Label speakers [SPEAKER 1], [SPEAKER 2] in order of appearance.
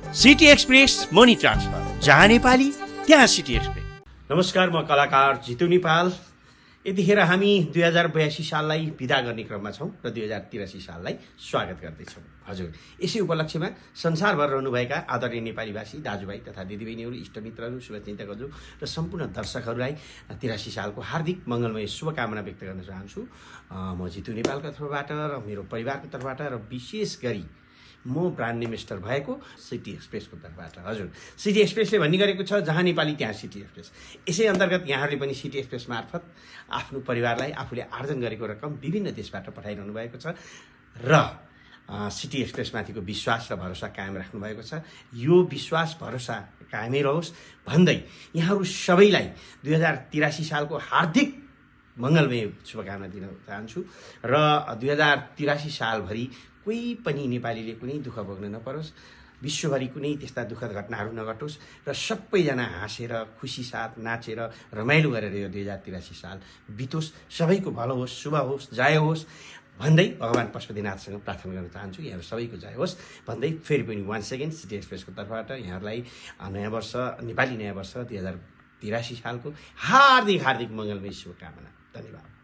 [SPEAKER 1] City express money transfer, जहाँ नेपाली त्यहाँ city express. नमस्कार, म कलाकार जितु नेपाल। यतिखेर हामी 2082 साललाई विदा गर्ने क्रममा छौँ र 2083 साललाई स्वागत गर्दैछौँ। हजुर, यसै उपलक्ष्यमा संसारभर रहनुभएका आदरणीय नेपालीभाषी दाजुभाइ तथा दिदीबहिनीहरू, इष्टमित्रहरू, शुभचिन्तकहरू र सम्पूर्ण दर्शकहरूलाई 83 सालको हार्दिक मङ्गलमय शुभकामना व्यक्त गर्न चाहन्छु। म जितु नेपालको तर्फबाट र मेरो परिवारको तर्फबाट र विशेष गरी म ब्रान्ड नेमेस्टर भएको सिटी एक्सप्रेसको तर्फबाट। हजुर, सिटी एक्सप्रेसले भन्ने गरेको छ, जहाँ नेपाली त्यहाँ सिटी एक्सप्रेस। यसै अन्तर्गत यहाँहरूले पनि सिटी एक्सप्रेस मार्फत आफ्नो परिवारलाई आफूले आर्जन गरेको रकम विभिन्न देशबाट पठाइरहनु भएको छ र सिटी एक्सप्रेसमाथिको विश्वास र भरोसा कायम राख्नु भएको छ। यो विश्वास भरोसा कायमै रहोस् भन्दै यहाँहरू सबैलाई 2083 सालको हार्दिक मङ्गलमय शुभकामना दिन चाहन्छु र 2083 सालभरि कोही पनि नेपालीले कुनै दुःख भोग्न नपरोस्, विश्वभरि कुनै त्यस्ता दुःखद घटनाहरू नघटोस् र सबैजना हाँसेर खुसी साथ नाचेर रमाइलो गरेर यो 2083 साल बितोस्। सबैको भलो होस्, शुभ होस्, जय होस् भन्दै भगवान् पशुपतिनाथसँग प्रार्थना गर्न चाहन्छु। यहाँहरू सबैको जय होस् भन्दै फेरि पनि वान्स अगेन सिटी एक्सप्रेसको तर्फबाट यहाँहरूलाई नयाँ वर्ष, नेपाली नयाँ वर्ष 2083 सालको हार्दिक मङ्गलमय शुभकामना। धन्यवाद।